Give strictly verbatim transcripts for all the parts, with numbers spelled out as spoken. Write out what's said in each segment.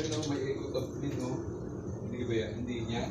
Ano, may ikot ang plin, no? Hindi ba yan? Hindi niya.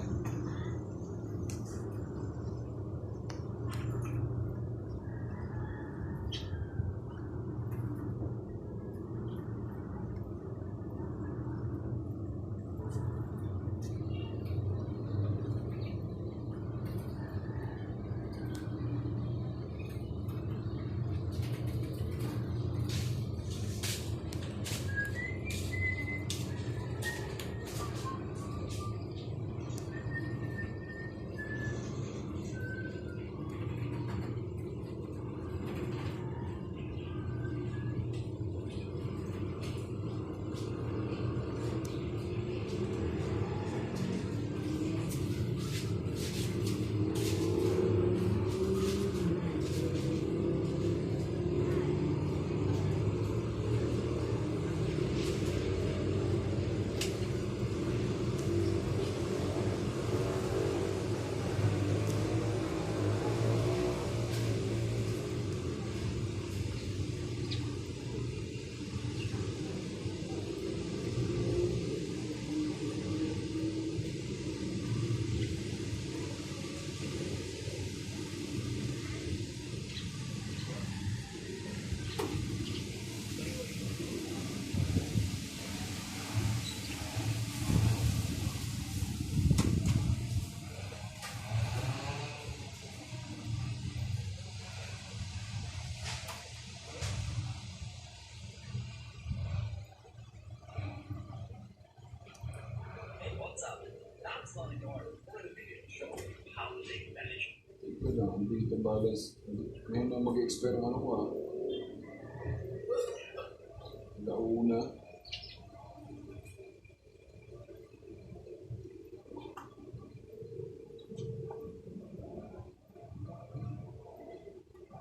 Ito na, hindi ito balance. Ngayon na mag-expire ang ano ko, ah. Launa.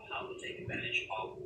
How to take advantage of